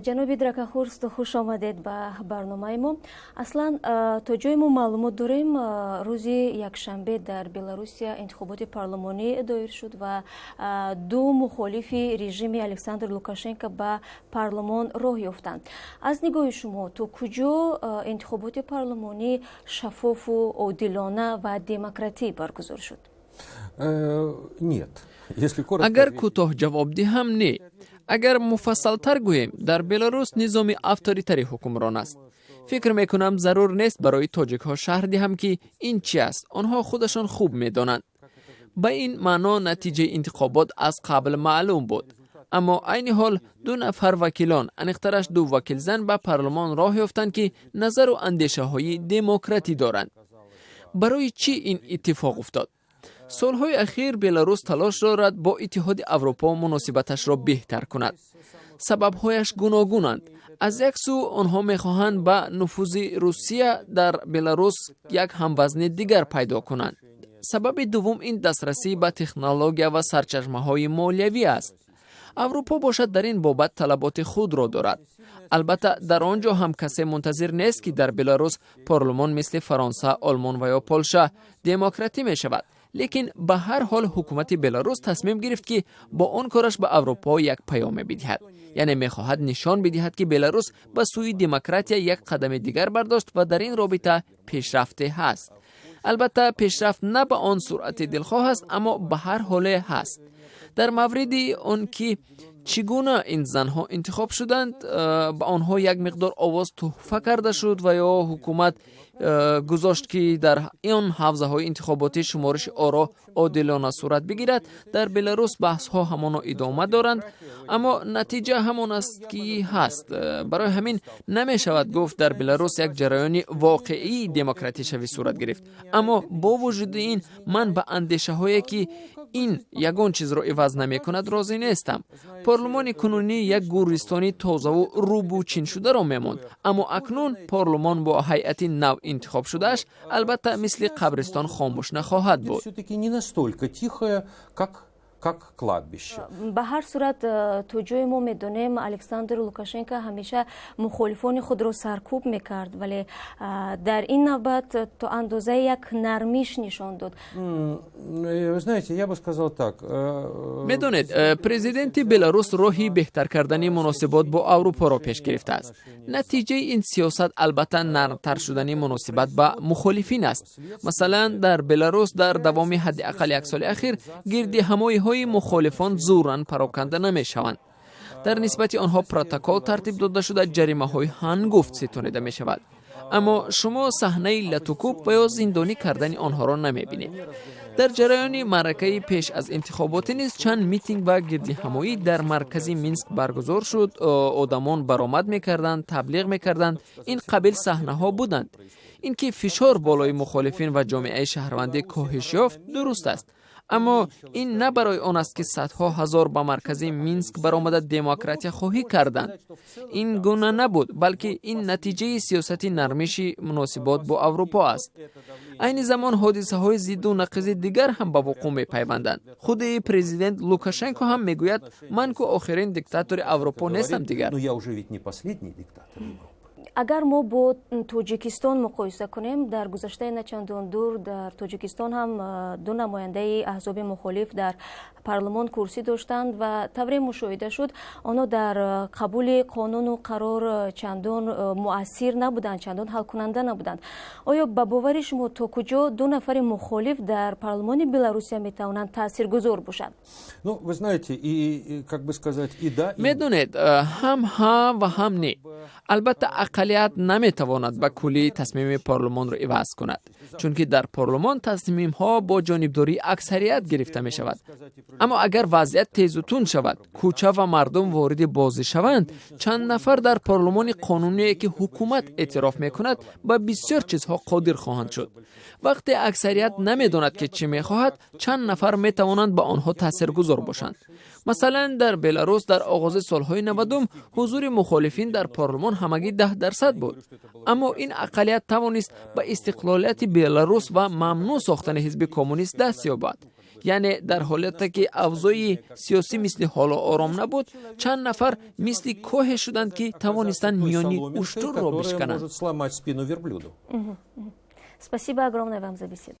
Ҷаноби Дракахурст, хуш омадед ба барномаи мо. Аслан, то ҷое мо маълумот дорем, рӯзи якшанбе дар Беларусия интихоботи парлумонӣ доир шуд ва ду мухолифи режими Александр Лукашенко ба парлумон роҳ ёфтанд. Аз нигоҳи шумо, то куҷо интихоботи парлумонӣ шаффофу одилона ва демократӣ баргузор шуд? Нет, если коротко. Агар кӯтоҳ ҷавоб диҳам, не. Агар муфассалтар гӯем, дар Беларус низоми авторитарӣ ҳукмрон аст. Фикр мекунам, зарур нест барои тоҷикҳо шарҳ диҳам, ки ин чи аст. Онҳо худашон хуб медонанд. Ба ин маъно, натиҷаи интихобот аз қабл маълум буд. Аммо айни ҳол ду нафар вакилон, аниқтараш ду вакилзан, ба парлумон роҳ ёфтанд, ки назару андешаҳои демократӣ доранд. Барои чӣ ин иттифоқ уфтод? Солҳои ахир Беларус талош дорад бо Иттиҳоди Аврупо муносибаташро беҳтар кунад. Сабабҳояш гуногунанд. Аз як сӯ, онҳо мехоҳанд ба нуфузи Русия дар Беларус як ҳамвазни дигар пайдо кунанд. Сабаби дуввум ин дастрасӣ ба технология ва сарчашмаҳои молиявӣ аст. Аврупо бошад, дар ин бобат талаботи худро дорад. Албатта, дар он ҷо ҳам касе мунтазир нест, ки дар Беларус парлумон мисли Фаронса, Олмон ва ё Полша демократӣ мешавад. Лекин ба ҳар ҳол ҳукумати Беларус тасмим гирифт, ки бо он кораш ба Аврупо як паёме бидиҳад, яъне мехоҳад нишон бидиҳад, ки беларус ба сӯи демократия як қадами дигар бардошт ва дар ин робита пешрафте ҳаст. Албатта, пешрафт на ба он суръати дилхоҳ аст, аммо ба ҳар ҳоле ҳаст. Дар мавриди он ки чӣ гуна ин занҳо интихоб шуданд, ба онҳо як миқдор овоз тӯҳфа карда шуд ва ё ҳукумат гузошт, ки дар ин ҳавзаҳои интихоботӣ шумориши оро одилона сурат бигирад, дар Беларус баҳсҳо ҳамоно идома доранд, аммо натиҷа ҳамон аст, ки ҳаст. Барои ҳамин намешавад гуфт, дар Беларус як ҷараёни воқеии демократишавӣ сурат гирифт. Аммо бо вуҷуди ин ман ба андешаҳое, ки ин ягон чизро иваз намекунад, розӣ нестам. Парлумони кунунӣ як гӯристони тозаву рӯбучин шударо мемонд, аммо акнун парлумон бо ҳайати нав интихобшудааш, албатта, мисли қабристон хомӯш нахоҳад буд. Все-таки не настолько тихое, как кладбище. Ба ҳар сурат, то ҷое мо медонем, Александр Лукашенко ҳамеша мухолифони худро саркӯб мекард, вале дар ин навбат то андозаи як нармиш нишон дод. Вы знаете, я бы сказал так. Медонед, президенти Беларус роҳи беҳтар кардани муносибот бо Аврупоро пеш гирифтааст. Натиҷаи ин сиёсат, албатта, нармтар шудани муносибат ба мухолифин аст. Масалан, дар Беларус дар давоми ҳадди ақал як соли ахир гирдиҳамоиҳои мухолифон зӯран пароканда намешаванд. Дар нисбати онҳо протокол тартиб дода шуда, ҷаримаҳои ҳангуфт ситонида мешавад, аммо шумо саҳнаи латукӯб ва ё зиндонӣ кардани онҳоро намебинед. Дар ҷараёни маъракаи пеш аз интихоботӣ низ чанд митинг ва гирдиҳамоӣ дар маркази Минск баргузор шуд. Одамон баромад мекарданд, таблиғ мекарданд. Ин қабил саҳнаҳо буданд. Ин ки фишор болои мухолифин ва ҷомеаи шаҳрвандӣ коҳиш ёфт, дуруст аст, аммо ин на барои он аст, ки садҳо ҳазор ба маркази Минск баромада демократия хоҳӣ карданд. Ин гуна набуд, балки ин натиҷаи сиёсати нармиши муносибот бо Аврупо аст. Айни замон ҳодисаҳои зидду нақизи дигар ҳам ба вуқӯъ мепайванданд. Худи президент Лукашенко ҳам мегӯяд: «Ман ку охирин диктатори Аврупо нестам дигар». Но я уже ведь не последний диктатор Европы. Агар мо бо Тоҷикистон муқоиса кунем, дар гузаштаи начандон дур дар Тоҷикистон ҳам ду намояндаи аҳзоби мухолиф дар парлумон курсӣ доштанд ва тавре мушоҳида шуд, онҳо дар қабули қонуну қарор чандон муассир набуданд, чандон ҳалкунанда набуданд. Оё ба бовари шумо, то куҷо ду нафари мухолиф дар парлумони Беларусия метавонанд таъсиргузор бошанд? Ну, вы знаете, и, как бы сказать, и да, и Медонед, ҳам ҳа ва ҳам не. Албатта, ақаллият наметавонад ба куллӣ тасмими парлумонро иваз кунад, чунки дар парлумон тасмимҳо бо ҷонибдории аксарият гирифта мешавад. Аммо агар вазъият тезу тунд шавад, кӯча ва мардум вориди бозӣ шаванд, чанд нафар дар парлумони қонуние, ки ҳукумат эътироф мекунад, ба бисёр чизҳо қодир хоҳанд шуд. Вақте аксарият намедонад, ки чӣ мехоҳад, чанд нафар метавонанд ба онҳо таъсиргузор бошанд. Масалан, дар Беларус дар оғози солҳои 90-ум ҳузури мухолифин дар парлумон ҳамагӣ 10% буд, аммо ин ақаллият тавонист ба истиқлолияти Беларус ва мамнӯъ сохтани ҳизби коммунист даст ёбад. Яъне дар ҳолате ки авзои сиёсӣ мисли ҳоло ором набуд, чанд нафар мисли кӯҳе шуданд, ки тавонистанд миёни уштурро бишкананд. Спасибо огромное вам за беседу.